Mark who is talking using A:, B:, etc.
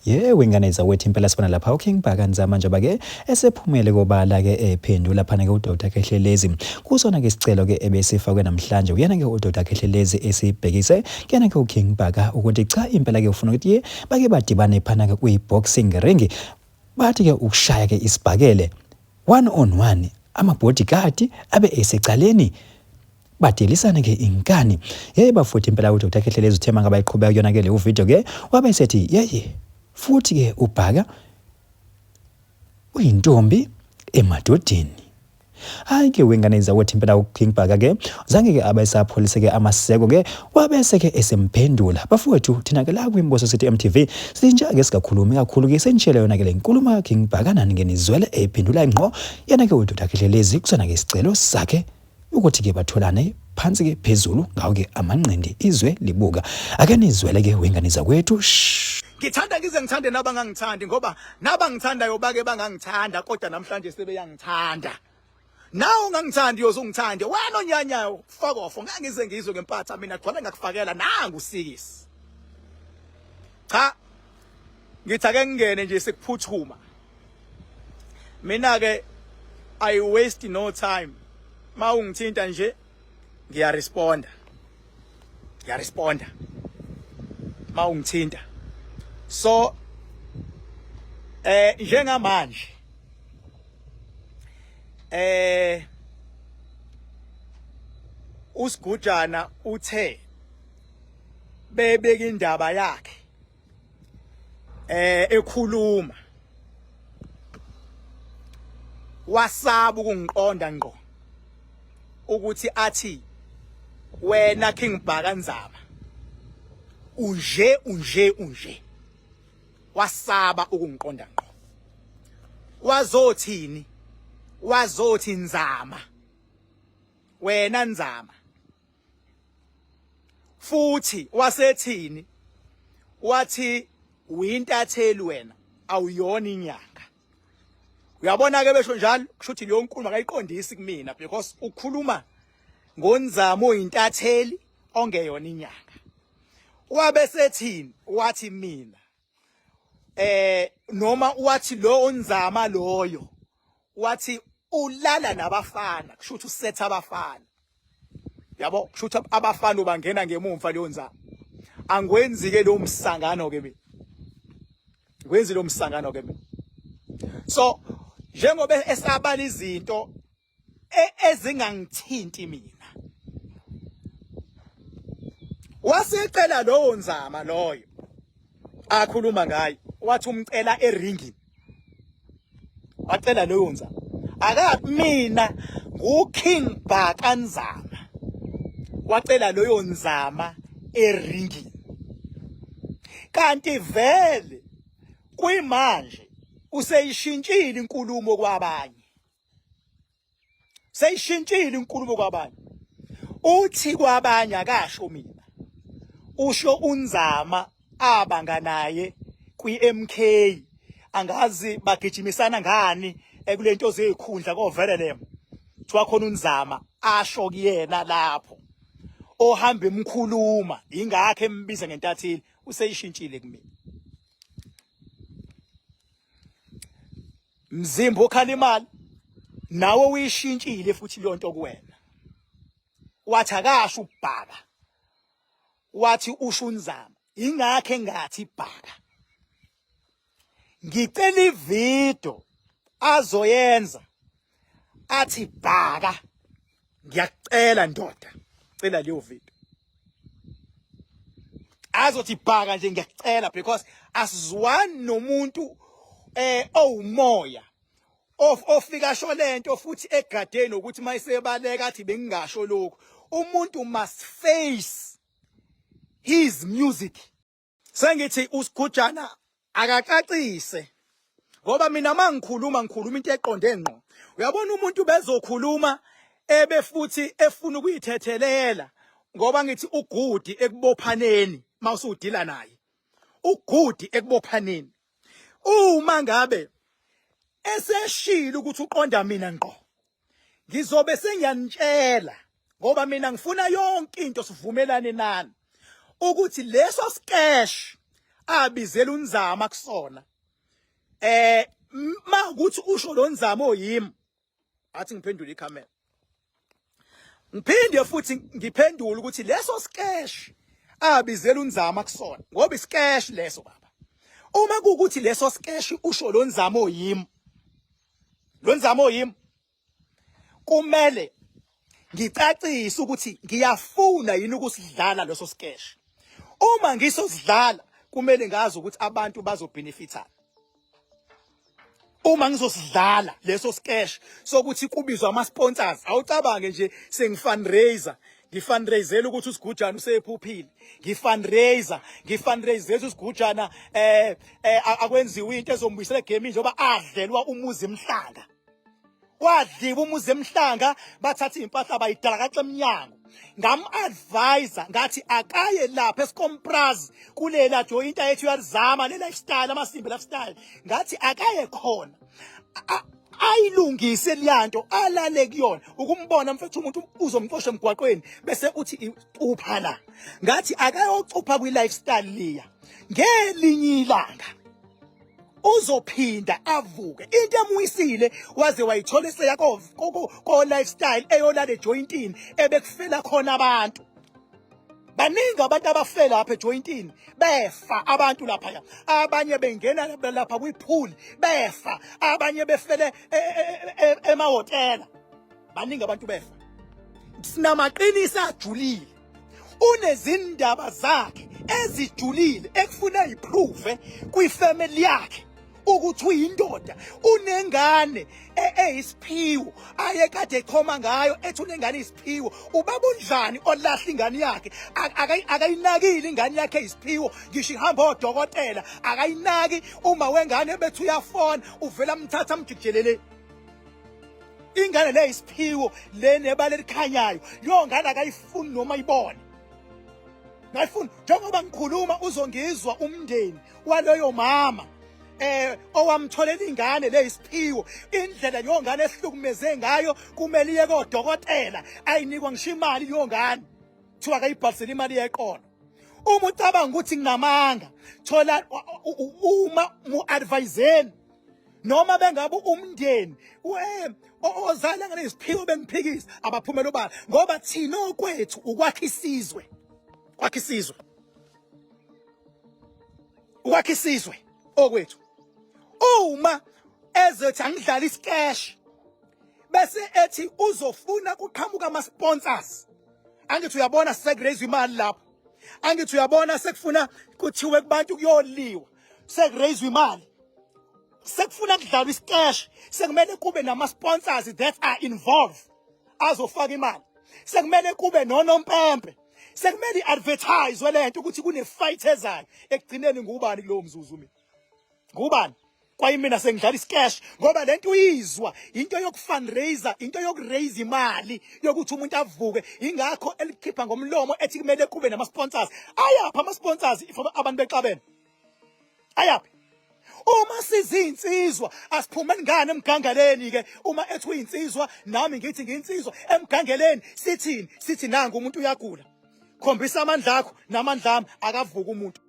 A: Yewe ingane zakwethu impela sibona lapha uKing Bhaka Nzama njengoba ke esephumele kobala ke ephendula phana ke uDr Khehlelezi kusona ke isicelo ke ebesifakwe namhlanje uyena ke uDr Khehlelezi esibhekise kuyena ke uKing Bhaka ukuthi cha impela ke ufuna ukuthi ye bake badibane phana ke kwi boxing ring bathi ke ukushaya ke isibhakele one on one ama bodyguard abe esecaleni badelisane ke inkani yeye bafuthi impela uDr Khehlelezi uthe mangabe ayiqhubeka kuyona ke leyo video ke wabe esethi yeye futhi ke uBhaka uyintombi emadodeni hayi ke wengane zakwethu impela uKing Bhaka ke zange ke abesapholise ke amaseko ke wabese ke esemphendula bafowethu thina ke la kwimboso sithi MTV sinja ke sikakhulumi kakhulu ke senitshele yona ke le nkulumo kaKing Bhaka nani ke nizwele ephendula ngqo yena ke uDr Khehlelezi kusona ke isicelo sakhe ukuthi ke batholane phansi ke phezulu ngawo ke amanqindi izwe libuka ake nizwele ke wengane zakwethu.
B: Ngithanda ngize ngithande nabangangithandi ngoba nabangithandayo bake bangangithanda kodwa namhlanje sebeyangithanda. Nawe ungangithandi uyoze ungithande wena onyanyayo fuck off ngeke ngize ngizwe ngempatha mina gcwala ngakufakela nangu usikisi. Cha ngithi ake ngingene nje sekuphuthuma. Mina ke I waste no time. Ma ungithinta nje ngiya responda. Ngiya responda. Ma ungithinta. So njengamanje uSigujana uthe bebeka indaba yakhe ekhuluma wasaba ukungiqonda ngqo ukuthi athi wena King Bhaka Nzama unje unje unje wasaba ukungiqonda ngqo wazothini wazothi Nzama wena Nzama futhi wasethini wathi uyintatheli wena awuyona inyanga uyabona ke besho njalo kusho ukuthi leyo nkulumo akayiqondisi kumina because ukhuluma ngonzamo oyintatheli ongeyona inyanga wabe sethini wathi mina noma wathi lo onzama loyo wathi ulala nabafana kusho ukuthi usetha abafana yabo kusho ukuthi abafana ubangena ngemumva leyo nzama angwenzi ke lo msangano ke mina ngwenzi lo msangano ke mina so njengoba esabala izinto ezingangithinti mina wasecela lowo nzama loyo akhuluma ngaye wathi umcela eringini wacela leyo nzama akathi mina nguKing Bhaka Nzama wacela leyo nzama eringini kanti vele kuyimanje useyishintshile inkulumo kwabanye seyishintshile inkulumo kwabanye uthi kwabanye akasho mina usho unzama abanga naye kwi-MK angazi bagijimisana ngani ekulento zezikhundla koVelelem kuthiwa khona unzama asho kuyena lapho ohamba emkhuluma ingakho embiza ngentatheli useyishintshile kumina Mzimba okhala imali nawe uyishintshile futhi leyo nto kuwena wathi akasho ukubhaka wathi usho unzama ingakho engathi bhaka ngicela ivideo azoyenza athi bhaka ngiyakucela ndoda cela leyo video azothi bhaka nje ngiyakucela because asizwani nomuntu owumoya ofika sho lento futhi egadeni ukuthi mayisebaleka athi bengingasho lokhu umuntu must face his music Sengithi uSigujana akacacise ngoba mina mangikhuluma ngikhuluma into eqonde ngqo. Uyabona umuntu bezokhuluma ebe futhi efuna ukuyithethelela ngoba ngithi ugudi ekubophaneni mawusudila naye. Ugudi ekubophaneni. Uma ngabe eseshilo ukuthi uqonda mina ngqo ngizobe sengiyanitshela ngoba mina ngifuna yonke into sivumelane nani ukuthi leso skesh abizela uNzama kusona, makuthi usho lo Nzama oyimi, athi ngiphendule ikhamera, ngiphinde futhi ngiphendule ukuthi leso skesh abizela uNzama kusona, ngoba iskesh leso baba, uma kuwukuthi leso skesh usho lo Nzama oyimi, lo Nzama oyimi, kumele ngicacise ukuthi ngiyafuna yini ukusidlala leso skesh. Uma ngisosidlala kumele ngazi ukuthi abantu bazobenefita uma ngizosidlala leso skesh sokuthi kubizwa ama sponsors. Awucabange nje sengifundraiser, ngifundraisela ukuthi uSigujana usephuphile, ngifundraiser, ngifundraisela uSigujana akwenziwe into ezombuyisela egamini njengoba adlelwa umuzi emhlanga, kwadliwa umuzi emhlanga, bathatha impahla bayidala kaxa emnyango. Ngam-advisa ngathi akaye lapha eSkompraz kulela joint ayethu uyalizama le lifestyle, amasimbi lifestyle, ngathi akaye khona ayilungise liyanto alale kuyona. Ukumbona mfethu umuntu uzomxosha emgwaqweni bese uthi upha la, ngathi akayocupha kwi-lifestyle liya, ngelinye ilanga uzophinda avuke. Into emuyisile waze wayithola eseya ko lifestyle eyolala ejointini ebekufela khona abantu baningi, abantu abafela lapha ejointini, befa abantu lapha, abanye bengena lapha kwipool befa, abanye befele emahhotela, baningi abantu befa. Sinamaqiniso ajulile, unezindaba zakhe ezijulile ekufuna iprove kwifamily yakhe ukuthi uyindoda, unengane eyisiphiwo ayekade echoma ngayo, ethi unengane isiphiwo. Ubaba unjani olahla ingane yakhe, akayinakile ingane yakhe eyisiphiwo, ngisho ihamba odokotela akayinaki. Uma wengane bethi uyafona, uvela amthatha amjikijelele ingane le isiphiwo le nebala elikhanyayo. Leyo ngane akayifuni noma ibone, ngayifuni. Njengoba ngikhuluma uzongizwa umndeni waloyo mama owamtholela ingane le isiphiwo, indlela leyo ngane ehlukumeze ngayo, kumele iye kodokotela, ayinikwa ngisho imali leyo ngane, kuthiwa akayibhalisele imali yeqolo. Uma ucabanga ukuthi nginamanga, thola uma mu-adviseni noma bengabe umndeni ozala ngane isiphiwo bengiphikisa, abaphumela obala, ngoba thina okwethu ukwakha isizwe, kwakha isizwe, ukwakha isizwe okwethu. Uma ezothi angidlala isikesh bese ethi uzofuna kuqhamuka ama sponsors, angithi uyabona sekuraise imali lapho, angithi uyabona sekufuna kuthiwe kubantu kuyoliwa, sekuraise imali, sekufuna kudlalwa isikesh, sekumele kube nama sponsors that are involved azofaka imali, sekumele kube nonompempe, sekumele i-advertise lento ukuthi kune-fight ezayo. Ekugcineni ngubani kulowo mzuzu? Mina ngubani? Kwayimina sengidlala isikesh, ngoba lento uyizwa into yokufundraiser, into yokuraise imali yokuthi umuntu avuke. Ingakho elikhipha ngomlomo ethi kumele kube nama sponsors. Ayaphi ama sponsors if abantu bexabene? Ayaphi? Uma sizinsizwa asiphume ngane emgangeleni ke. Uma ethi uyinsizwa, nami ngithi ngiyinsizwa, emgangeleni sithini? Sithi nangu umuntu uyagula, khombisa amandla akho namandla ami, akavuka umuntu.